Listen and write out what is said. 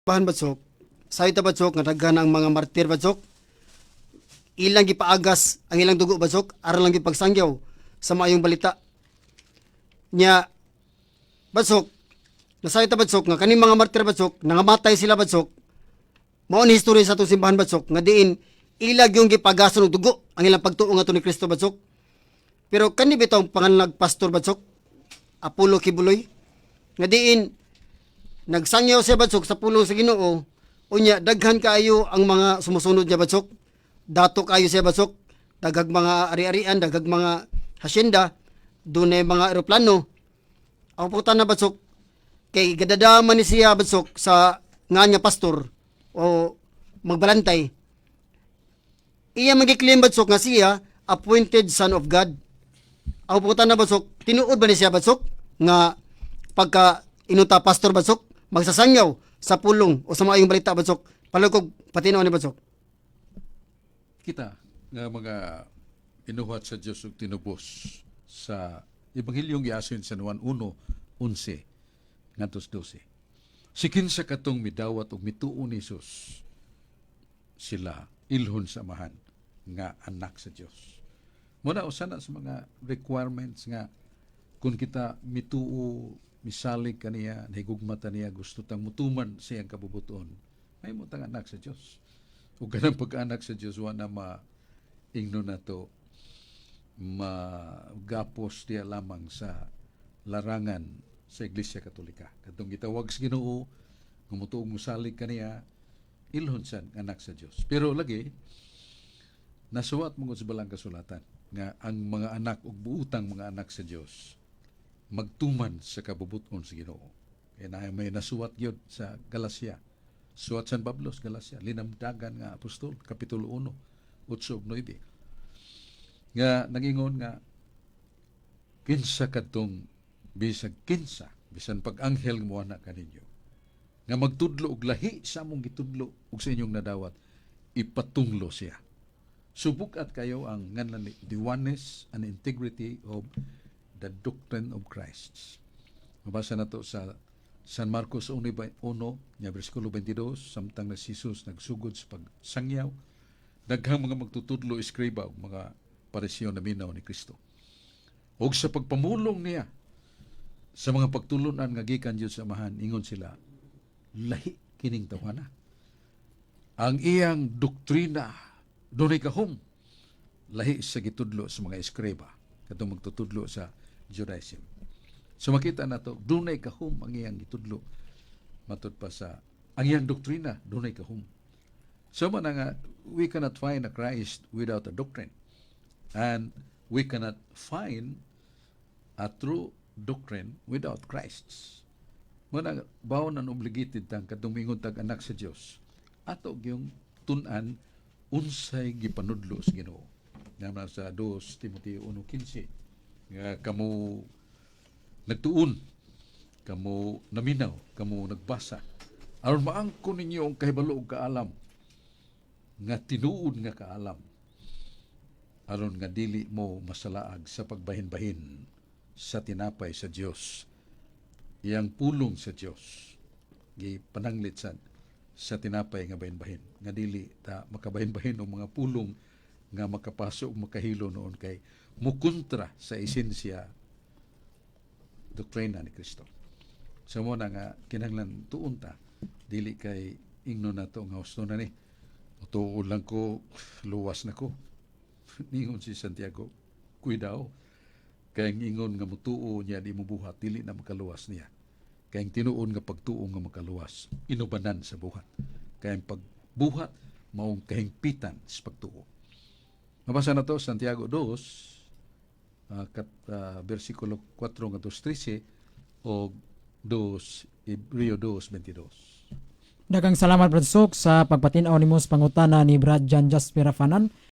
Simbahan, Badsok, sayo ta, Badsok, nga daghan ang mga martir, Badsok. Ilang gipaagas ang ilang dugo, Badsok, aron lang gipagsangyaw sa maayong balita. Nya, Badsok, nasayo ta, Badsok, nga kaning mga martir, Badsok, nangamatay sila, Badsok. Mao ni history sa atong simbahan, Badsok, nga diin ilag yung gipagason og dugo ang ilang pagtuo ngadto ni Kristo, Badsok. Pero kani bitong panganlag pastor, Badsok, Apollo Quiboloy, nga diin nagsangyaw siya, Badsok, sa pulong sa Ginoo. Unya daghan kaayo ang mga sumusunod niya, Badsok. Dato kaayo siya, Badsok, daghag mga ari-arian, daghag mga hasyenda, dunay mga eroplano. Ang puta na, Badsok, kay gadadama ni siya, Badsok, sa nga nga pastor o magbalantay, iya magiklaim, Badsok, nga siya appointed son of God. Ang puta na, Badsok, tinuod ba ni siya, Badsok, nga pagka inuta pastor, Badsok, magsasangyaw sa pulong o sa maayong balita, Badsok? Palukog patino ni, Badsok. Kita nga mga inuhat sa Dios ug tinubos sa Ebanghelyong giasin sa Juan 1:11 ngadto 12. Si kinsa katong midawat og mituo ni Jesus, sila ilhon sa Amahan nga anak sa Dios. Muna usa na sa mga requirements nga kung kita mituo, misalig kaniya, nahigugma ta niya, gusto tang mutuman sa iyang kabubuton, mahimo tang anak sa Dios. Ug kanang pag-anak sa Dios, wa na ma ingno nato magapos diya lamang sa larangan sa Iglesia Katolika. Katong gitawag sa Ginoo, nga mutuong musalig kaniya, ilhon sad anak sa Dios. Pero lagi nasuwat mo sa balang kasulatan nga ang mga anak ug buutang mga anak sa Dios magtuman sa kabubuton sa Ginoo. Kaya na may nasuwat gyud sa Galacia. Suwat San Pablo sa Galacia, linamdagan nga apostol, kapitulo 1, 8 ug 9. Nga nagingon nga kinsa kadtong bisag kinsa bisan pag anghel mo ana kaninyo nga magtudlo og lahi sa among gitudlo ug sa inyong nadawat, ipatunglo siya. Subukat kayo ang nganlan ni the oneness and integrity of the doctrine of Christ. Mabasa na to sa San Marcos 1, nya bersikulo 22, samtang na si Jesus nagsugod sa pagsangyaw, daghang mga magtutudlo, eskriba ug mga Pariseo naminaw ni Kristo. Ug sa pagpamulong niya sa mga pagtulunan nga gikan Dios sa Amahan, ingon sila, "Lahi kining tawhana. Ang iyang doktrina dunay kahom, lahi sa gitudlo sa mga eskriba," katong magtutudlo sa Judaism. So makita nato dunay kahom ang iyang gitudlo, matud pa sa ang iyang doktrina dunay kahom. So man nga we cannot find a Christ without a doctrine. And we cannot find a true doctrine without Christ. Muna bawon ang obligated tang kadtong mingon tag anak sa Dios. Ato gyung tun-an unsay gipanudlo sa Ginoo. Nga man sa 2 Timoteo 1:15 nga kamo nagtuon, kamo naminaw, kamo nagbasa, aron maangkon ninyo ang kahibalo ug kaalam nga tinuod nga kaalam, aron nga dili mo masalaag sa pagbahin-bahin sa tinapay sa Dios. Iyang pulong sa Dios gipananglit sad sa tinapay nga bahin-bahin, nga dili ta makabahin-bahin og mga pulong nga makapaso ug makahilo noon kay mukontra sa esensya doktrina ni Kristo. So mo na nga kinahanglan tuon ta, dili kay ingno nato nga husto na ni. Tuon lang ko, luwas na ko. Ningon si Santiago, kuidao. Kay ang ingon nga mutuo niya di mo buhat, dili na makaluwas niya. Kay ang tinuod nga pagtuo nga makaluwas, inubanan sa buhat. Kay ang pagbuhat maong kahingpitan sa pagtuo. Mabasa na to Santiago 2 versikulo 4 ngadto 13 o 2 Hebreo 2:22. Daghang salamat, Brad Sok, sa pagpatin-aw nimo sa pangutana ni Brad John Jasper Rafanan.